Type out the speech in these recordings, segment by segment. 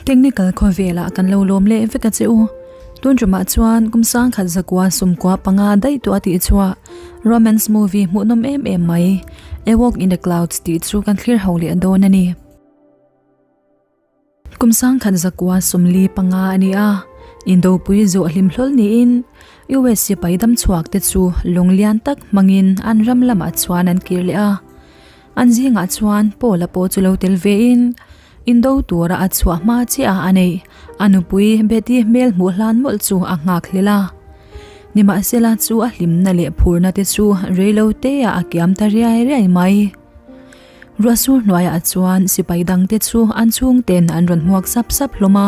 Technical khawvelah kan lo lawm leh vek a che u. Tun tumah chuan kum sangkhat zakua sumkua panga daih tawh a tih chhuah romance movie hmuhnawm em em mai A Walk in the Clouds tih chu kan thlir ho leh dawn a ni. Kum sangkhat zakua 45 a ni a, indopui zawh hlim hlawl niin US sipai dam chhuak te chu lung lian tak hmangin an ram lamah chuan an kir leh a. An zingah chuan Paula pawh chu lo tel vein indo tura a chhuah hma chiah a neih a nupui Betty hmel hmuh hlan mawlh chu a nghak hlel a. Nimahsela chu a hlimna leh phurna te chu reilo teah a kiam ta riai riai mai. Ruahsur hnuaiah chuan sipai dangte chu an chhungten an rawn hmuak sap sap hlawm a.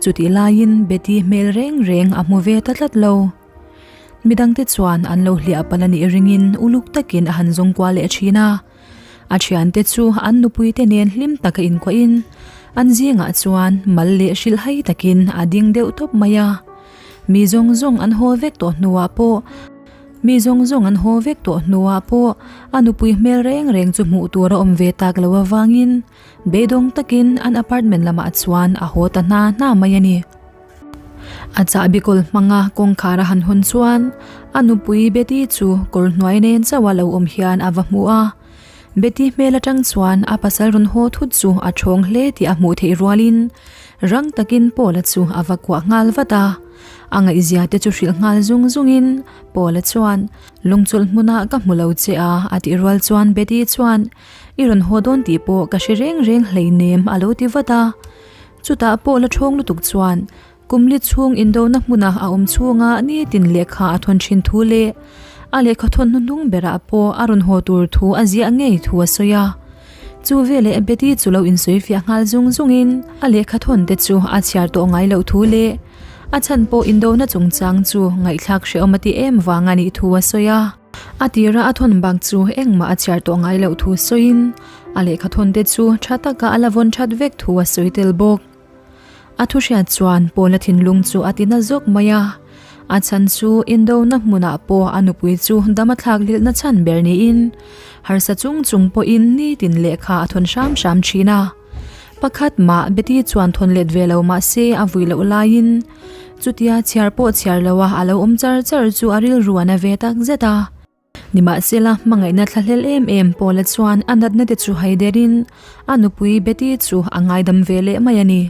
Chutih laiin Betty hmel reng reng a hmu ve ta tlat lo. Midangte chuan an lo hliah palh a nih ringin uluk takin a han zawng kual leh thin a. A thiante chu an nupuite nen hlim taka inkuahin an zingah chuan mal leh hrilhhai takin a ding deuh tawp mai a. Mi zawng zawng an haw vek tawh hnuah pawh Mi zawng zawng an haw vek tawh hnuah pawh a nupui hmel reng reng chu hmuh tur a awm ve tak lo avangin beidawng takin an apartment lamah chuan a haw ta hna hna mai a ni. A chahbi kawl hmanga kawngkhar a han hawn chuan a nupui Betty chu kawr hnuai nen chauh a lo awm hian a va hmu a. Betty hmel atang chuan a pasal rawn haw thut chu a thawng hle tih a hmuh theih rualin rang takin Paula chu a va kuah nghal vat a. A ngaihzia te chu hrilh nghal zung zungin Paula chuan, Lungchawlh hmunah ka hmu lo che a, a tih rual chuan Betty chuan, I rawn haw dawn tih pawh ka hre reng reng hleinem a lo ti vat a. Chutah Paula thawng lutuk chuan, Kumli chhung indona hmuna a awm chhunga nitin lehkha a thawn thin thu leh a lehkha thawn hnuhnung berah pawh a rawn haw tur thu a ziah ngei thu a sawi a. Chu veleh Betty chu lo insawi fiah nghal zung zungin a lehkha thawn te chu a chhiar tawh ngai loh thu leh a chhan pawh indona chungchang chu ngaihthlak hrehawm a ti em vang a nih thu a sawi a. A tira a thawn bak chu engmah a chhiar tawh ngai loh thu sawiin a lehkha thawn te chu tha taka a la vawn that vek thu a sawi tel bawk. A thu hriat chuan Paula thinlung chu a tina zawk mai a, a chhan chu indona hmunah pawh a nupui chu dam a thlak lilhna chhan ber niin harsa chung chung pawhin nitin lehkha a thawn hram hram thin a. Pakhat mah Betty chuan thawn let ve lo mah se a vui loh laiin chutia chhiar pawh chhiar loa a lo awm char char chu a rilru a na ve tak zet a. Nimahsela, hmangaihna thlahlel em em Paula chuan a natna te chu hai derin a nupui Betty chu a ngaidam ve leh mai a ni.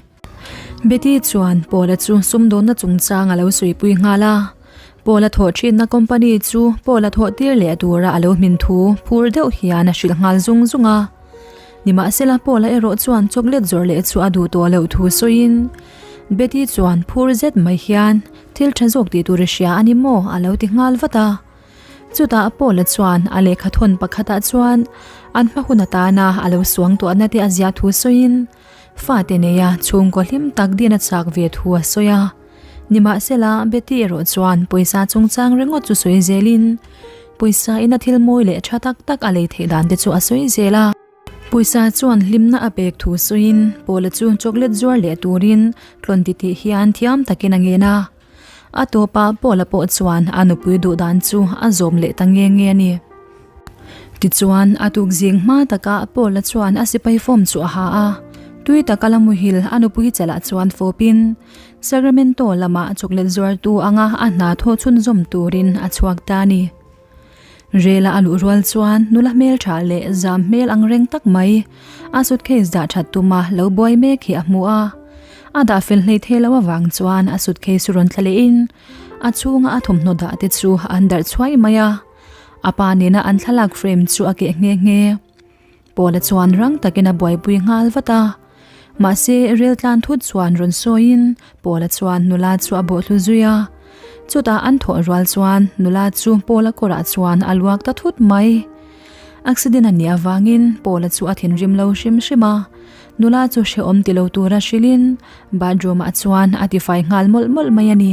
Betty chuan Paula chu sumdawnna chungchang a lo suipui nghal a. Paula thawh thinna company chu Paula thawh tir leh tura a lo hmin thu phur deuh hian a hrilh nghal zung zung a. Nimahsela, Paula erawh chuan chocolate zawrh leh chu a duh tawh loh thu sawiin Betty chuan phur zet mai hian thil tha zawk tih tur i hria a ni maw a lo ti nghal vat a. Chutah Paula chuan a lehkha thawn pakhatah chuan an hma hun atana a lo suang tuahna te a ziah thu sawiin fate neia chhungkaw hlim tak din a chak ve thu a sawi a. Nimahsela, Betty erawh chuan pawisa chungchang ringawt chu sawi zelin pawisa ina thil mawi leh tha tak tak a lei theih dan te chu a sawi zel a. Pawisa chuan hlimna a pek thu sawiin Paula chu chocolate zuar leh turin tlawn titih hian thiam takin a ngen a. A tawpah Paula pawh chuan a nupui duh dan chu a zawm leh ta nge nge a ni. Tichuan, a tuk zing hma takah Paula chuan a sipai form chu a ha a, tui taka la muhil a nupui chalah chuan fawpin Sacramento lamah chocolate zuartu anga a hna thawh chhunzawm turin a chhuak ta a ni. Rela a luh rual chuan nula hmeltha leh zam hmel ang reng tak mai a suitcase dah that tuma lo buai mek hi a hmu a. A dah fel hlei thei lo avang chuan a suitcase chu rawn thla lehin a chhunga a thawmhnaw dah te chu an darh chhuai mai a. A pa nena an thlalak frame chu a keh nghe nghe. Paula chuan rang takin a buaipui nghal vat a. Mahse, rel tlan thut chuan rawn sawiin Paula chuan nula chu a bawhhlu zui a. Chutah an thawh rual chuan nula chu Paula kawrah chuan a luak ta thut mai. Accident a nih avangin Paula chu a thinrim lo hrim hrim a. Nula chu hrehawm ti lo tura hrilhin bathroom ah chuan a tifai nghal mawlh mawlh mai a ni.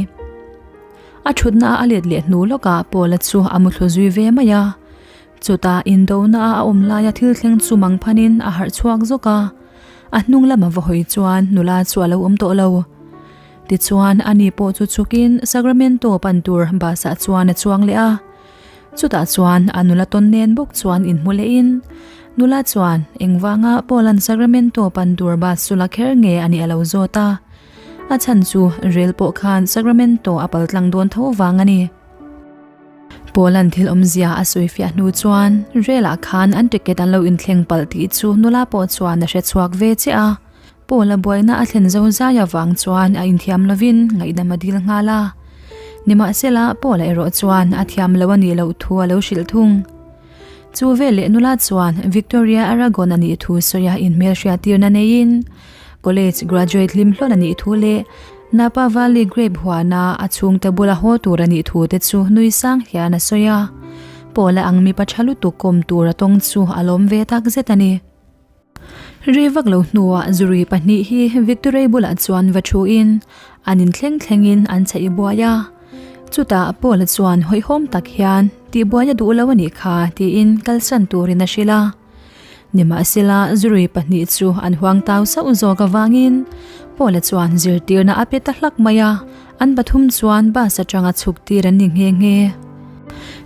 A thutna a let leh hnu lawkah Paula chu a muthlu zui ve mai a. Chutah indona a awm laia thil thleng chu mang phanin a harh chhuak zawk a, a hnung lama va hawi chuan nula chu a lo awm tawh lo. Tichuan ani pawh chu chhukin Sacramento pan tur bus ah chuan a chuang leh a. Chutah chuan a nula tawn nen bawk chuan inhmu lehin nula chuan engvanga Paul-a'n Sacramento pan tur bus chu la kher nge a nih a lo zawt a. A chhan chu rel pawh khan Sacramento a pal tlang dawn tho vang a ni. Paul-a'n thil awmzia a sawi fiah hnu chuan relah khan an ticket an lo inthleng palh tih chu nula pawh chuan a hre chhuak ve chiah a. Paul-a buaina a thlen zo zai avang chuan a inthiam lovin ngaihdam a dil nghal a. Nimahsela, Paul-a erawh chuan a thiam lo a nih loh thu a lo hrilh thung. Chu veleh nula chuan Victoria Aragon a nih thu sawi a inhmelhriattirna neiin college graduate hlim hlawn a nih thu leh Napa Valley Grape huana a chhungte bula haw tur a nih thu te chu nui sang hian a sawi a. Paul-a ang mipa tha lutuk kawm tur a tawng chu a lawm ve tak zet a ni. Ri vak lo hnuah zurui pahnih hi Victory bulah chuan va thuin an inthleng thlengin an chheih buai a. Chutah Paul-a chuan hawihhawm tak hian tihbuai a duh lo a nih kha tiin kalsan turin a hrilh a. Nimahsela zurui pahnih chu an huang tau sauh zawk avangin Paul-a chuan zirtirna a pe ta hlak mai a, an pathum chuan bus atanga chhuk tir an ni nghe nghe.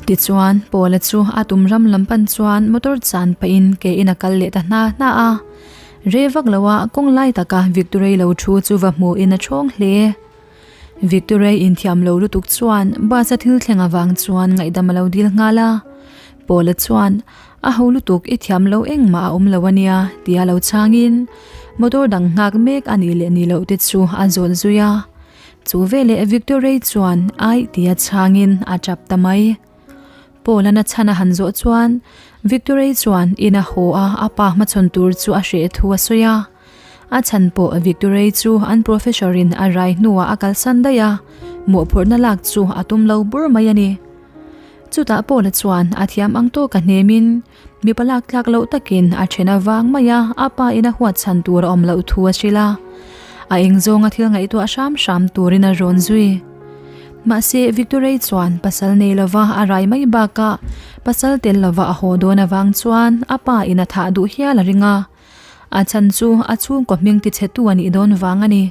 Tichuan, Paul-a chu a tum ram lam pan chuan motor chan pahin ke in a kal leh ta hna hna a. Rei vak loa kawng lai taka Victory lo thu chu va hmuhin a thawng hle. Victory inthiam lo lutuk chuan bus a thil thleng avang chuan ngaihdam a lo dil nghal a. Paul-a chuan, A ho lutuk i thiam lo engmah a awm lo a nia, tia lo chhangin motor dang nghak mek a nih leh nih loh te chu a zawt zui a. Chu veleh Victory chuan aih tia chhangin a tap ta mai. Paul-a'n a chhan a han zawh chuan Victory chuan in a haw a, a pa hmachhawn tur chu a hreh thu a sawi a. A chhan pawh Victory chu an professor-in a rai hnuah a kalsan daih a, mawhphurhna lak chu a tum lo bur mai a ni. Chutah Paul-a chuan a thiam ang tawk a hnemin mipa lak tlak loh takin a then avang mai a, a pa in a huat chhan tur a awm loh thu a hrilh a. A eng zawnga thil ngaihtuah hram hram turin a rawn zui. Mahse, Victorei chuan pasal nei lova a rai mai bakah pasal tel lova a haw dawn avang chuan a pa in a thah duh hial a ring a. A chhan chu a chhungkaw hming tichhetu a nih dawn vang a ni.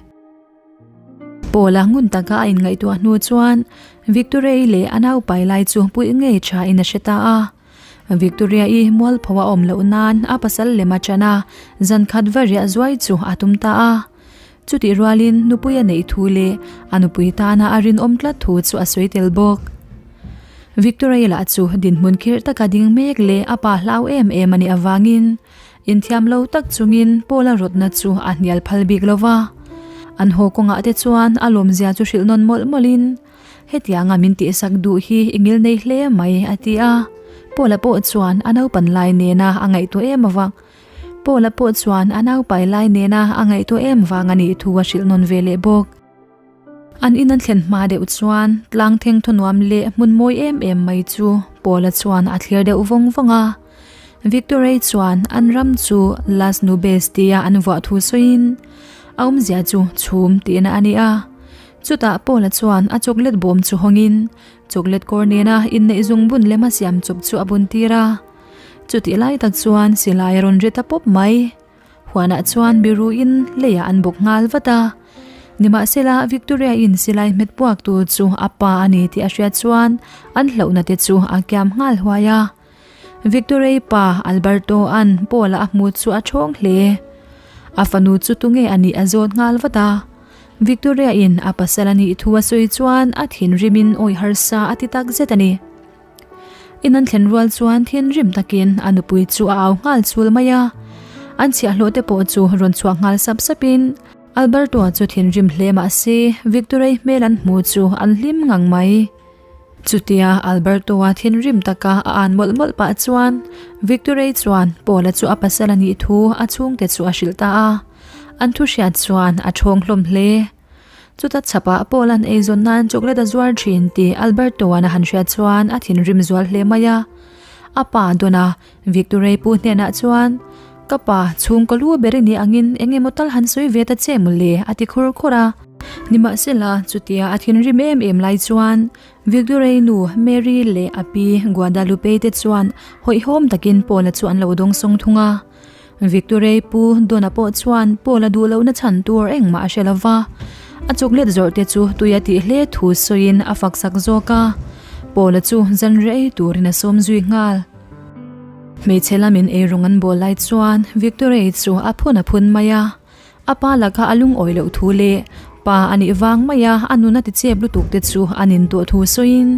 Paula ngun taka a inngaihtuah hnu chuan Victoria-i leh a naupai lai chu puih ngei thain a hre ta a. Victoria-i mualpho a awm loh nan a pasal lem a chan a, zan khat va riah zuai chu a tum ta a. Chutih rualin nupui a neih thu leh a nupui tana a rinawm tlat thu chu a sawi tel bawk. Victoria-i lah chu dinhmun khirh taka ding mek leh a pa hlau em em a nih avangin Inthiam lo tak chungin Paula rawtna chu a hnial phal bik lo va. An haw kawngah te chuan a lawmzia chu hrilh nawn mawlh mawlhin, Hetianga min tihsak duh hi i ngil nei hle mai, a ti a. Paula pawh chuan a naupan lai nena a ngaihtuah em avang Paula pawh chuan a naupai lai nena a ngaihtuah em vang a nih thu a hrilh nawn ve leh bawk. An in an thlen hma deuh chuan tlang theng thunuam leh hmun mawi em em mai chu Paula chuan a thlir deuh vawng vawng a. Victorei chuan an ram chu Las Nubes tia an vuah thu sawiin a awmzia chu chhum tihna a ni a. Chutah Paula chuan a chocolate bawm chu hawngin chocolate kawr nena inneih zungbun lem a siam chawp chu a bun tir a. Chutih lai tak chuan silai a rawn ri ta pawp mai. Huanah chuan biruin leiah an bawk nghal vat a. Nimahsela, Victoria-in silai hmet puak tur chu a pa a ni tih a hriat chuan an hlauhna te chu a kiam nghal huai a. Victoria-i pa Alberto-a'n Paul-a a hmu chu a thawng hle. A fanu chu tunge a nih a zawt nghal vat a. Victoria-in a pasal a nih thu a sawi chuan a thinrimin awih harsa a ti tak zet a ni. In an thlen rual chuan thinrim takin a nupui chu a au nghal chul mai a, an chhiahhlawh te pawh chu rawn chhuah nghal sap sapin Alberto-a chu thinrim hle mah se Victor-i hmel an hmu chu an hlim ngang mai. Chutia Alberto-a thinrim taka a an mawlh mawlh pah chuan Victor-i chuan Paul-a chu a pasal a nih thu a chhungte chu a hrilh ta a, an thu hriat chuan a thawng hlawm hle. Chuta chhapah Paul-a'n eizawn nan chocolate a zuar thin tih Alberto-a'n a han hriat chuan a thinrim zual hle mai a. A pa Dona, Victorei pu hnenah chuan, Ka pa, chhungkaw lu ber i nih angin eng emaw tal han sawi ve ta che mawle, a ti khur khur a. Nimahsela, chutia a thinrim em em lai chuan Victorei nu Mary leh a pi Guadalupe te chuan hawihhawm takin Paul-a chu an lo dawngsawng thung a. Victorei pu Dona pawh chuan Paul-a duh lohna chhan tur engmah a hre lo va, a chocolate zawrh te chu tui a tih hle thu sawiin a fak sak zawk a. Paula chu zanriah ei turin a sawm zui nghal. Hmeichhe lamin eirawng an bawl lai chuan Victoria-i chu a phun a phun mai a. A pa laka a lungawi loh thu leh pa a nih vang maia a nun a ti chep lutuk te chu an intuah thu sawiin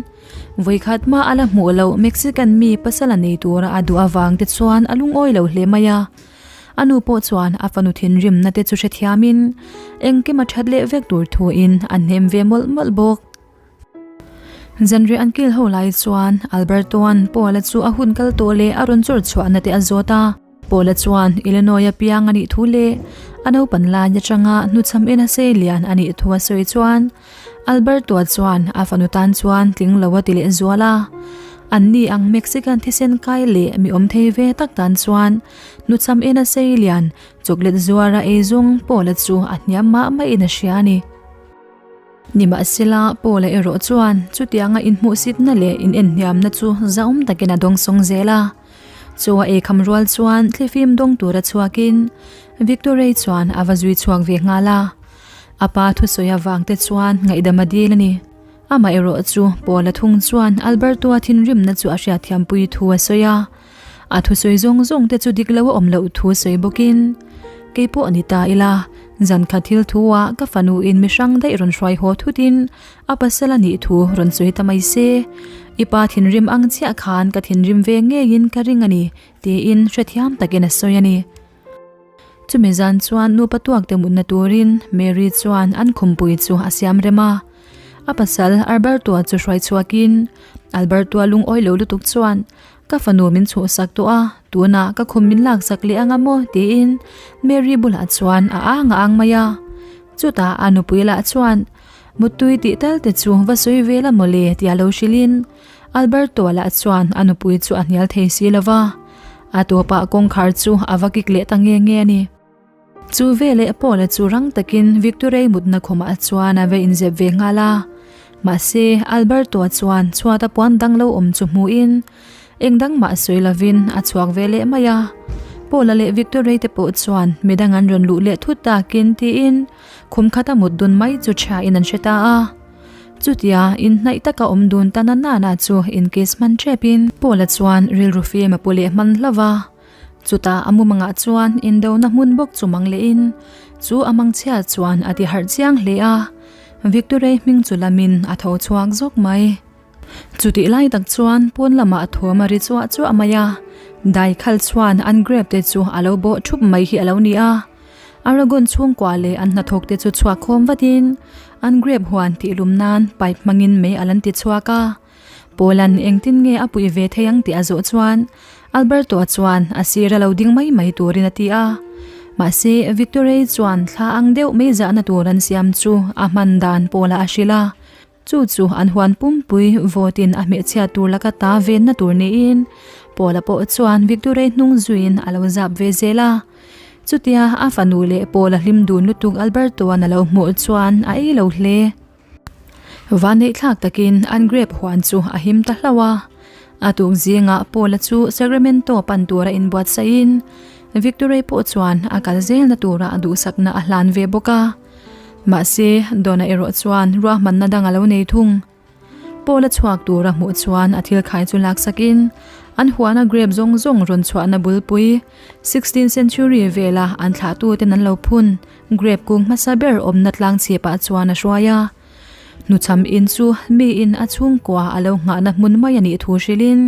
vawikhat hma a la hmuh loh Mexican mi pasal a nei tura a duh avang te chuan a lungawi lo hle mai a. A nu pawh chuan a fanu thinrimna te chu hrethiamin engkim a that leh vek tur thuin a hnem ve mawlh mawlh bawk. Zanriah an kil ho lai chuan Alberto-a'n Paul-a chu a hun kal tawh leh a rawn chawr chhuahna te a zawt a. Paul-a chuan Illinois-a piang a nih thu leh a naupan lai atanga hnuchham en a sei lian a nih thu a sawi chuan Alberto-a chuan a fanu tan chuan tling lo a ti leh zual a. Anni ang Mexican thisen kai leh mi awm thei ve tak tan chuan hnuchham en a sei lian chocolate zuara ei zawng Paul-a chu a hniam mah mahin a hria a ni. Nimahsela, Paula erawh chuan chutianga inhmuhsitna leh inenhniamna chu zahawm takin a dawngsawng zel a. Chu a eikham rual chuan thlifim dawng tura chhuakin Victorei chuan a va zui chhuak ve nghal a. A pa thusawi avangte chuan ngaihdam a dil a ni. Amah erawh chu Paula thung chuan Alberto-a thinrimna chu a hriatthiampui thu a sawi a. A thusawi zawng zawng te chu dik lo a awm loh thu sawi bawkin, Kei pawh ni ta ila, zan khat thil thu ah ka fanu in mi hrang daih rawn hruai haw thutin a pasal a nih thu rawn sawi ta mai se. I pa thinrim ang chiah khan ka thinrim ve ngeiin ka ring a ni, tiin hrethiam takin a sawi a ni. Chumi zan chuan nupa tuakte mutna turin Mary chuan an khumpui chu a siam rem a. A pasal Alberto-a chu hruai chhuakin, Alberto-a lungawi lo lutuk chuan, Ka fanu min chhuhsak tawh a, tunah ka khum min laksak leh anga maw? tiin Mary bulah chuan a ang a ang mai a. Chutah a nupui lah chuan, Muttui tih tal te chu va sawi ve la mawle tia lo hrilhin Alberto-a lah chuan a nupui chu a hnial thei si lo va, a tawpah kawngkhar chu a va kik leh ta nge nge a ni. Chu veleh Paula chu rang takin Victorei mutna khawmah chuan a va inzep ve nghal a. Mahse, Alberto-a chuan chhuata puan dang lo awm chu hmuhin eng dang mah sawi lovin a chhuak ve leh mai a. Paula leh Victorei te pawh chuan midang an rawn luh leh thut takin tiin khum khata mut dun mai chu tha-in an hre ta a. Chutia inhnaih taka awm dun ta na nana chu inkiss hman ṭepin Paula chuan rilru fim a pu leh hman hlauh a. Chutah a mumangah chuan indona hmun bawk chu mang lehin chu a mangchhia chuan a ti harh chiang hle a, Victorei hming chu lamin a tho chhuak zawk mai. Chutih lai tak chuan pawn lamah thawm a ri chuah chuah mai a, dai khal chuan an grape te chu a lo bawh ṭhup mai hi a lo ni a. Aragon chhungkua leh an hnathawk te chu chhuak khawm vatin an grape huan tihlum nan pipe hmangin mei a lan ti chhuak a. Paula'n engtin nge a puih ve thei ang tih a zawh chuan Alberto-a chuan a sir a lo ding mai mai turin a ti a. Mahse, Victorei chuan thla ang deuh mei zahna tur an siam chu a hman dan Paula a hrilh a. Chu chu an huan pumpui vawtin a hmehchhiat tur laka ta venna tur niin Paula pawh chuan Victorei hnung zuiin a lo zap ve zel a. Chutia a fanu leh Paula hlim dun lutuk Alberto-a'n a lo hmuh chuan a ei lo hle. Vanneihthlak takin an grape huan chu a him ta hlauh a. A tuk zingah Paula chu Sacramento pan tura inbuatsaihin Victorei pawh chuan a kal zelna tura a duhsakna a hlan ve bawk a. Mahse, Donna erawh chuan ruahmanna dang a lo nei thung. Paul a chhuak tur a hmuh chuan a thil khai chu laksakin an huana grape zawng zawng rawn chhuahna bulpui, sixteenth century vela an thlahtuten an lo phun grape kung hmasa ber awmna tlang chhipah chuan a hruai a. Hnuchham in chu miin a chhungkua a lo nghahna hmun mai a nih thu hrilhin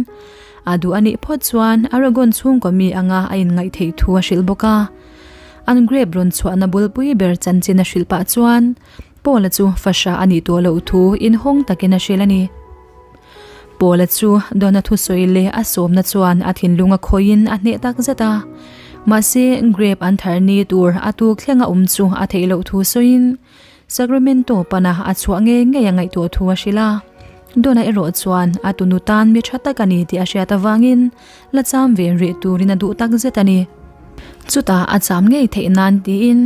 a duh a nih phawt chuan Aragon chhungkaw mi anga a inngaih theih thu a hrilh bawk a. An grape rawn chhuahna bulpui ber chanchin a hrilh pah chuan Paula chu fahra a nih tawh loh thu inhawng takin a hrilh a ni. Paula chu Donna thusawi leh a sawmna chuan a thinlung a khawihin a hneh tak zet a. Mahse, grape an thar ni tur a tuk thleng a awm chu a theih loh thu sawiin Sacramento pana a chhuah ngei ngei a ngaihtuah thu a hrilh a. Donna erawh chuan a tunu tan mi tha tak a ni tih a hriat avangin la cham ve rih turin a duh tak zet a ni. Chutah a cham ngei theih nan tiin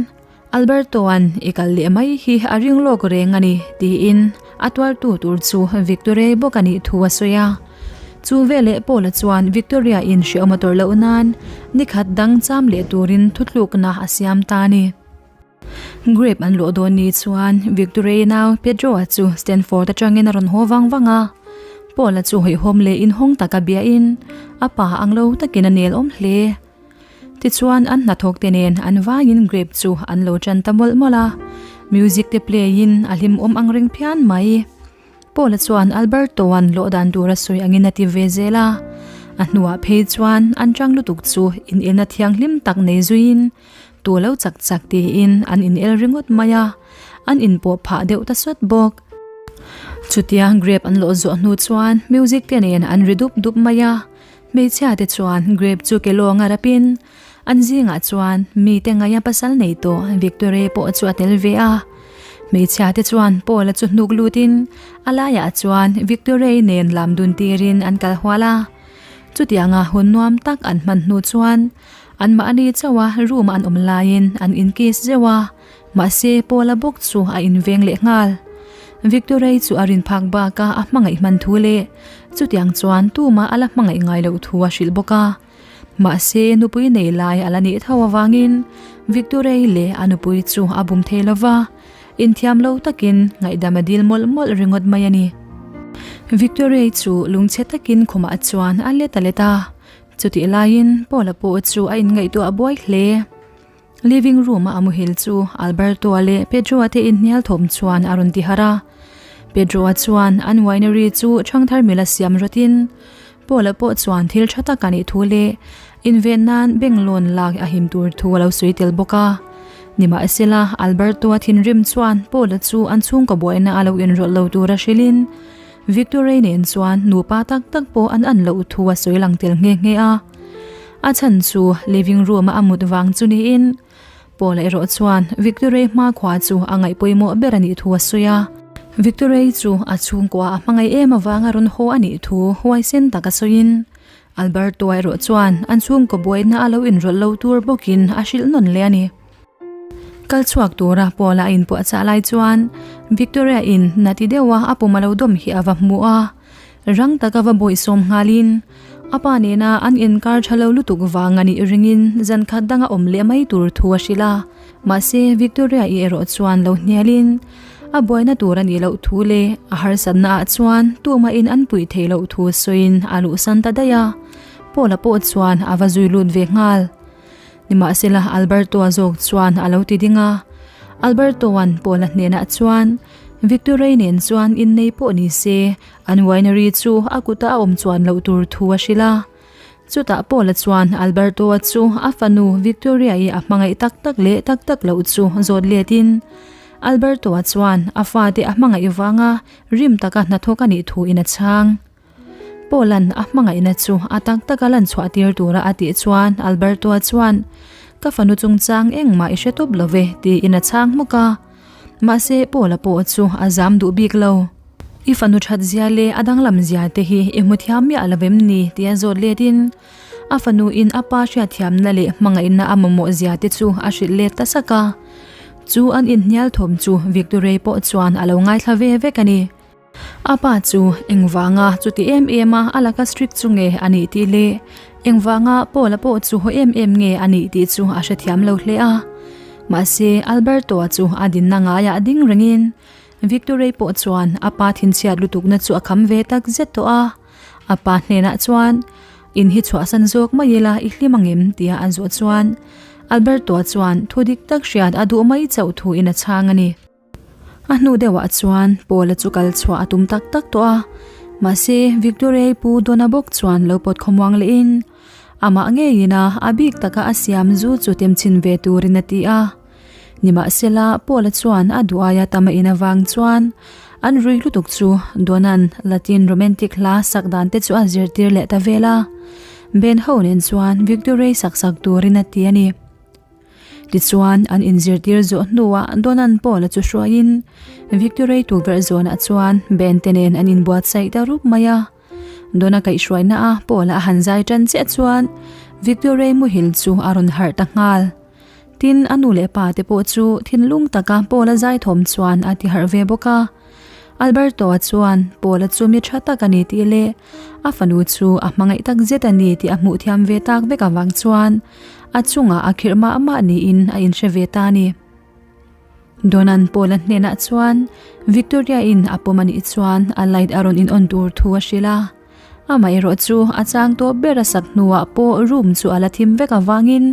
Alberto-a'n i kal leh mai hi a ring lawk reng a ni tiin a tuartu tur chu Victoria-i bawk a nih thu a sawi a. Chu veleh Paula chuan Victoria-in hrehawm a tawrh loh nan nikhat dang cham leh turin thutlukna a siam ta a ni. Grape an luah dawn ni chuan Victoria-i nau Pedro-a chu Stanford atangin a rawn haw vang vang a. Paula chu hawihhawm leh inhawng taka biain a pa ang lo takin a nel awm hle. Tichuan an hnathawk te nen an vaiin grape chu an lo tan ta mawlh mawlh a, music te play in a hlimawm ang reng phian mai. Paula chuan Alberto-a'n lawh dan tur a sawi angin a ti ve zel a, a hnuah phei chuan an chang lutuk chu inelna thianghlim tak nei zuiin tu lo chak chak tiin an inel ringawt mai a, an inpawh phah deuh ta sawt bawk. Chutia grape an lawh zawh hnu chuan music te nen an ri dup dup mai a, hmeichhia te chuan grape chu ke lawnga rapin an zingah chuan mite ngaia pasal nei tawh Victoria pawh chu a tel ve a. Hmeichhia te chuan Paula chu hnuk lutin a laiah chuan Victoria nen lam dun tirin an kal hual a. Chutianga hun nuam tak an hman hnu chuan anmahni chauha room an awm laiin an inkiss zeuh a, mahse Paula bawk chu a inveng leh nghal. Victoria chu a rin phak baka a hmangaih hman thu leh chutiang chuan tumah a la hmangaih ngai loh thu a hrilh bawk a. Mahse nupui nei lai a la nih tho avangin Victoria leh a nupui chu a bum thei lo va, inthiam lo takin ngaihdam a dil mawlh mawlh ringawt mai a ni. Victoria chu lungchhe takin khumah chuan a let a let a, chutih laiin Paula pawh chu a inngaihtuah buai hle. Living room a a muhil chu Alberto-a leh Pedro-a te inhnial thawm chuan a rawn ti harh a. Pedro-a chuan an winery chu Thangthar mila siam rawtin Paula pawh chuan thil tha tak a nih thu leh inven nan bank loan lak a him tur thu a lo sawi tel bawk a. Nimahsela, Alberto-a thinrim chuan Paula chu an chhungkaw buaina a lo inrawlh lo tura hrilhin Victoria nen chuan nupa tak tak pawh an an loh thu a sawi lang tel nghe nghe a. A chhan chu living room a a mut vang chu niin Paula erawh chuan Victoria hmakhua chu a ngaih pawimawh ber a nih thu a sawi a. Victoria chu a chhungkua a hmangaih em avanga rawn haw a nih thu huaisen tak a sawiin Alberto erawh chuan an chhungkaw buaina a lo inrawlh lo tur bawkin a hrilh nawn leh a ni. Kal chhuak tura Paula a inpuahchah lai chuan Victoria in na ti deuha a pum a lo dawm hi a va hmu a. Rang taka va bawihsawm nghalin a pa nena an inkar tha lo lutuk vang a nih ringin zan khat danga awm leh mai tur thu a hrilh a. Mahse Victoria i erawh chuan lo hnialin a buaina tur a nih loh thu leh a harsatna ah chuan tumahin an puih theih loh thu sawiin a luhsan ta daih a. Paula pawh chuan a va zui lut ve nghal. Nimahsela Alberto-a zawk chuan a lo ti ding a, Alberto-a'n Paula hnenah chuan Victoria nen chuan innei pawh ni se an winery chu a kuta a awm chuan loh tur thu a hrilh a. Chutah Paula chuan Alberto-a chu a fanu Victoria-i a hmangaih tak tak leh tak tak loh chu zawt letin Alberto-a chuan a fate a hmangaih vanga rim taka hnathawk a nih thuin a chhang. Paula'n a hmangaihna chu a tak taka lan chhuah tir tura a tih chuan Alberto-a chuan, Ka fanu chungchang engmah i hre tawp lo ve, tiin a chhang hmawk a. Mahse, Paula pawh chu a zam duh bik lo. I fanu that zia leh a danglam zia te hi i hmu thiam miah lo em ni? tia zawt letin a fanu in a pa hriatthiamna leh hmangaihna a mamawh zia te chu a hrilh let ta sak a. Chu an inhnial thawm chu Victoria pawh chuan a lo ngaithla ve vek a ni. A pa chu engvanga chuti em em a a laka strict chu nge a nih tih leh engvanga Paula pawh chu haw em em nge a nih tih chu a hrethiam lo hle a. Mahse, Alberto-a chu a dinna ngaiah ding rengin Victoria pawh chuan a pa thinchhiat lutukna chu a kham ve tak zet tawh a. A pa hnenah chuan, In hi chhuahsan zawk mai ila i hlim ang em? tia a zawh chuan Alberto-a chuan thu dik tak hriat a duh mai chauh thuin a chhang a ni. A hnu deuhah chuan Paula chu kal chhuah a tum tak tak tawh a, mahse Victoria-i pu Donna bawk chuan lo pawt khawmuang lehin amah ngeiin a a bik taka a siam zu chu temchhin ve turin a ti a. Nimahsela Paula chuan a duh aia tam a in avang chuan an rui lutuk chu Donna'n Latin romantic hla sak dan te chu a zirtir leh ta vel a, Ben ho nen chuan Victoria-i sak sak turin a ti a ni. Tichuan, an inzirtir zawh hnuah Donan Paula chu hruaiin Victory tukverh zawnah chuan Ben te nen an inbuatsaih ta rup mai a. Dona kaihhruaina a Paula a han zai tan chiah chuan Victory muhil chu a rawn harh ta nghal. Tin, a nu leh pa te pawh chu thinlung taka Paula zai thawm chuan a ti harh ve bawk a. Alberto-a chuan Paula chu mi tha tak a ni tih leh a fanu chu a hmangaih tak zet a ni tih a hmuh thiam ve tak vek avang chuan a chungah a khirh mah mah niin a inhre ve ta a ni. Donan Paul-a hnenah chuan Victoria-in a pawm a nih chuan a light a rawn in on tur thu a hrilh a. Amaherawh chu a chang tawp ber a sak hnuah pawh room chu a la thim vek avangin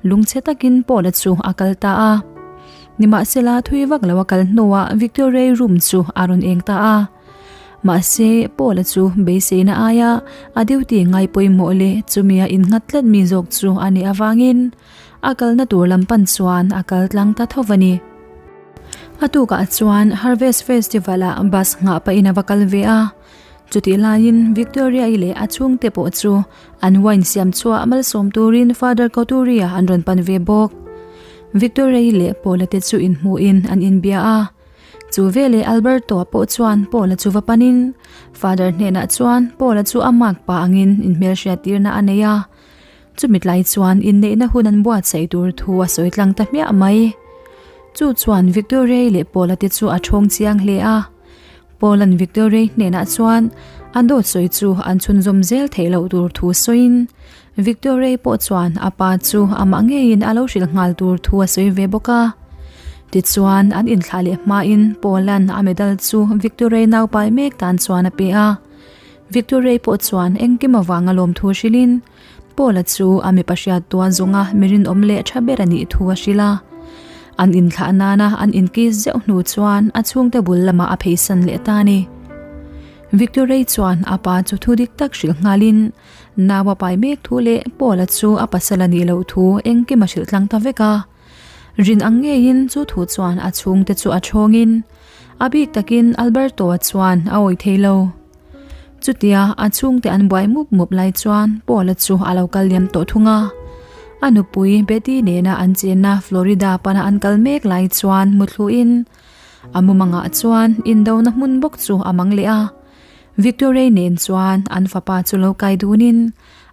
lungchhe takin Paul-a chu a kal ta a. Nimahsela thui vak lo a kal hnuah Victoria-i room chu a rawn eng ta a. Mahse, Paul-a chu beiseina aia a duty ngai pawimawh leh chumia innghat tlat mi zawk chu a nih avangin a kalna tur lam pan chuan a kal tlang ta tho a ni. A tukah chuan Harvest Festival-ah bus nghah pahin a va kal ve a. Chutih laiin Victoria-i leh a chhungte pawh chu an wine siam chhuah malsawm turin Father Couturier an rawn pan ve bawk. Victoria-i leh Paul-a te chu inhmuhin an inbia a. Chu veleh Alberto-a pawh chuan Paul-a chu va panin Father hnenah chuan Paul-a chu a mark pa angin inhmelhriat tirna a nei a. Chumi tlai chuan inneihna hun an buatsaih tur thu a sawi tlang ta hmiah mai. Chu chuan Victoria-i leh Paul-a te chu a thawng chiang hle a. Paul-a'n Victoria-i hnenah chuan a dawt sawi chu an chhunzawm zel theih loh tur thu sawiin Victoria-i pawh chuan a pa chu amah ngeiin a lo hrilh nghal tur thu a sawi ve bawk a. Tichuan an inthlah leh hmain Paul-a'n a medal chu Victoria-i naupai mek tan chuan a pe a. Victoria-i pawh chuan engkim avanga lawmthu hrilhin Paula chu a mipa hriat tuan zawnga mi rinawm leh tha ber a nih thu a hrilh a. An inthlah nana an inkis zeuh hnu chuan a chhungte bul lamah a pheisan leh ta a ni. Victoria chuan a pa chu thu dik tak hrilh nghalin nau a pai mek thu leh Paula chu a pasal a nih loh thu engkim a hrilh tlang ta vek a. Rin ang ngeiin chu thu chuan a chhungte chu a thawngin a bik takin Alberto-a chuan a awih thei lo. Chutia a chhungte an buai mup mup lai chuan Paula chu a lo kal liam tawh thung a. A nupui Betty nena an chenna Florida pana an kal mek lai chuan muthluin a mumangah chuan indona hmun bawk chu a mang leh a. Victoria nen chuan an fapa chu lo kai dunin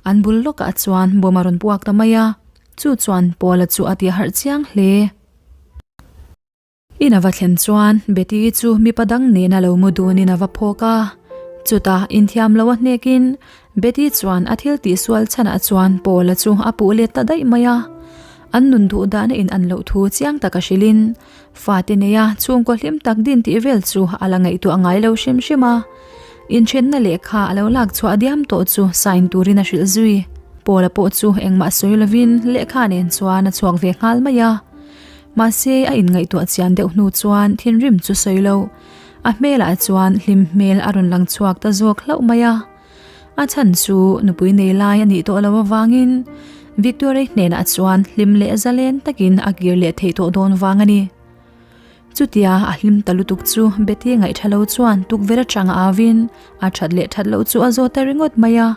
an bul lawkah chuan bawm a rawn puak ta mai a, chu chuan Paula chu a ti harh chiang hle. In a va thlen chuan Betty chu mipa dang nen a lo mu dunin a va phawk a. Chutah inthiam lo a hnekin Betty chuan a thil tihsual chhanah chuan Paula chu a puh let ta daih mai a. An nun duh dahna in an loh thu chiang taka hrilhin fate neia chhungkaw hlim tak din tih vel chu a la ngaihtuah ngai lo hrim hrim a. Inthenna lehkha a lo lak chhuah diam tawh chu sign turin a hrilh zui. Paula pawh chu engmah sawi lovin lehkha nen chuan a chhuak ve nghal mai a. Mahse, a inngaihtuah chian deuh hnu chuan thinrim chu sawi lo. A hmelah chuan hlim hmel a rawn lang chhuak ta zawk hlauh mai a. A chhan chu nupui nei lai a nih tawh lo avangin Victoria hnenah chuan hlim leh zalen takin a kir leh theih tawh dawn vang a ni. Chutia a hlim ta lutuk chu Betty ngaihtha lo chuan tukverh atanga avin a that leh that loh chu a zawt ta ringawt mai a.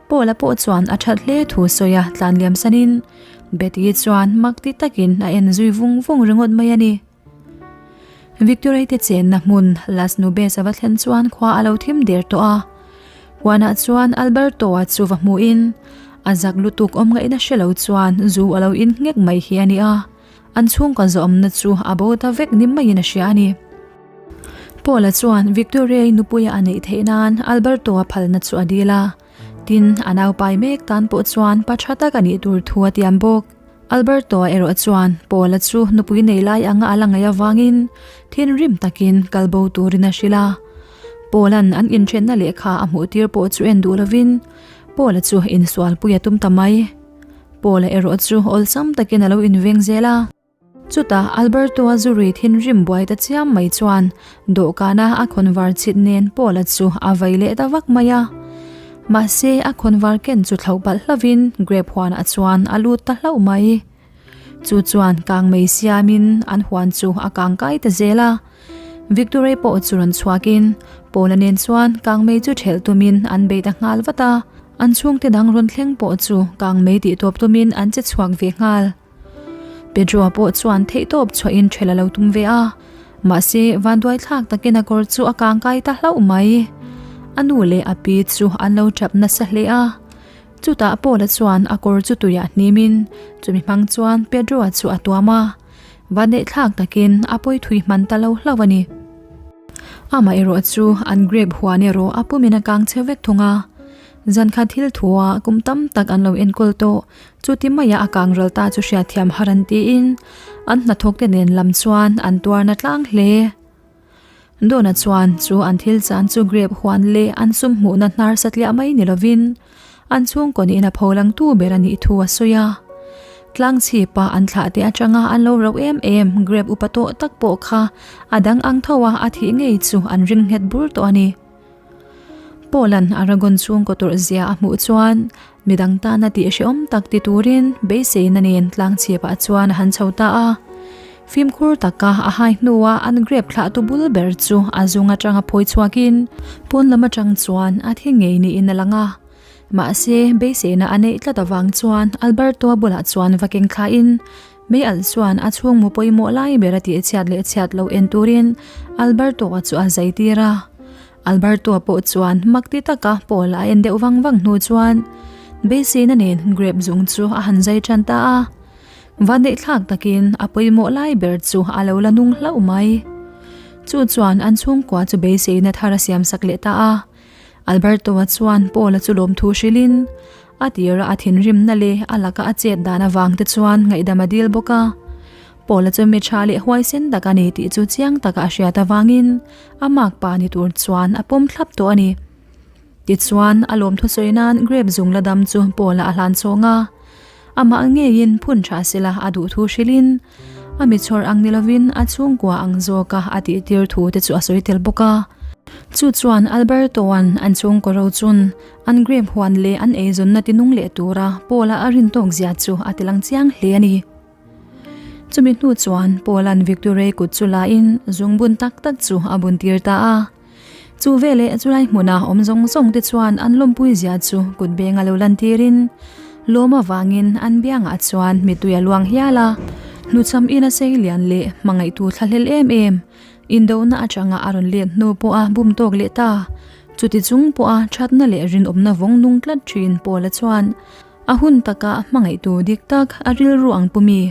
Paula pawh chuan a that hle thu sawi a tlan liam sanin Betty chuan mak ti takin a en zui vung vung ringawt mai a ni. Victoria te chenna hmun Las Nubes a va thlen chuan khua a lo thim der tawh a. Huanah chuan Alberto-a chu va hmuhin a zak lutuk awm ngaihna hre lo chuan zu a lo in nghek mai hi a ni a. An chhungkaw zawmna chu a bo ta vek ni maiin a hria a ni. Paula chuan Victoria-i nupuia a neih theih nan Alberto-a phalna chu a dil a. Tin, a naupai mek tan pawh chuan pa tha tak a nih tur thu a tiam bawk. Alberto-a erawh chuan Paula chu nupui nei lai anga a la ngaih avangin thinrim takin kal bo turin a hrilh a. Paula'n an inthenna lehkha a hmuh tir pawh chu en duh lovin Paula chu insualpui a tum ta mai. Paula erawh chu awlsam takin a lo inveng zel a. Chutah Alberto-a zurui thinrim buai ta chiam mai chuan dawhkana a khawnvar chhit nen Paula chu a vai leh ta vak mai a. Mahse a khawnvar ken chu thlauh palh hlauvin grape huanah chuan a lut ta hlauh mai. Chu chuan kangmei siamin an huan chu a kangkai ta zel a. Victory pawh chu rawn chhuakin Paula nen chuan kangmei chu ṭhelh tumin an bei ta nghal vat a. An chhungte dang rawn thleng pawh chu kangmei tih tawp tumin an che chhuak ve nghal. Pedro-a pawh chuan theihtawp chhuahin ṭhelh a lo tum ve a, mahse vanduai thlak takin a kawr chu a kangkai ta hlauh mai. A nu leh a pi chu an lo ṭap nasa hle a. Chutah Paula chuan a kawr chu tuiah hnimin chumi hmang chuan Pedro-a chu a tuam a. Vanneih thlak takin a pawi thui hman ta lo hlauh a ni. Amaherawh chu an grape huan erawh a pumin a kang chhe vek thung a. Zankhat thil thua kum tam tak an lo enkawl tawh. Chuti maia a kang ral ta chu hriatthiam har an tiin an hnathawk te nen lam chuan an tuarna tlang hle. Dawna chuan chu an thil chan chu grape huan leh an sum hmuhna hnar satliah mai ni lovin an chhungkaw niin a pholangtu ber a nih thu a sawi a. Tlang chhipa an thlah te atanga an lo rauh em em grape upa tawh tak pawh kha a dang ang tho a a thih ngei chu an ring nghet bur tawh a ni. Paul-a'n Aragon chhungkaw tawrh zia a hmuh chuan midang tana tih hrehawm tak ti turin beiseina nen tlang chhipah chuan a han chho ta a. Fimkhur taka a hai hnuah an grape thlahtu bul ber chu a zung atanga phawi chhuakin pawn lam atang chuan a thi ngei niin a lang a. Mahse, beiseina a neih tlat avang chuan Alberto-a bulah chuan va keng thlain Mei alh chuan a chhungmu pawimawh lai ber a tih chhiat leh chhiat lo en turin Alberto-a chu a zai tir a. Alberto-a pawh chuan mak ti taka Paul-a a en deuh vang vang hnu chuan beiseina nen grape zung chu a han zai tan ta a. Vanneihthlak takin a pawimawh lai ber chu a lo la nung hlauh mai. Chu chuan an chhungkua chu beiseina thar a siamsak leh ta a. Alberto-a chuan Paul-a chu lawmthu hrilhin a tira a thinrimna leh a laka a chet dan avang te chuan ngaihdam a dil bawk a. Paul-a chu mi tha leh huaisen tak a ni tih chu chiang taka a hriat avangin a makpa ni tur chuan a pawm thlap tawh a ni. Tichuan, a lawmthu sawi nan grape zung la dam chu Paul-a a hlan chhawng a. Amah ngeiin phun tha sela a duh thu hrilhin a mi chhawr ang ni lovin a chhungkua ang zawka a tihtir thu te chu a sawi tel bawk a. Chu chuan Alberto-a'n an chhungkaw ro chun an grape huan leh an eizawnna tinung leh tura Paul-a a rin tawk zia chu a tilang chiang hle a ni. Chumi hnu chuan Paul-a'n Victorei kut chu lain zungbun tak tak chu a buntir ta a. Chu veleh chulai hmuna awm zawng zawng te chuan an lawmpui zia chu kut beng a lo lantirin lawm avangin an biangah chuan mittui a luang hial a. Hnuchham ina sei lian leh hmangaihtu thlahlel em em indona atanga a rawn let hnu pawha bum tawk leh ta. Chuti chung pawha thatna leh rinawmna vawng nung tlat thin Paula chuan A hun taka hmangaihtu dik tak a rilru ang pumi,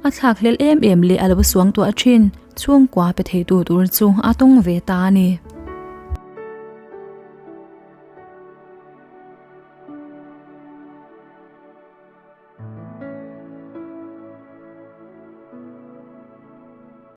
a thlakhlelh em em leh a lo suangtuah thin chhungkua pe theitu tur chu a tawng ve ta a ni.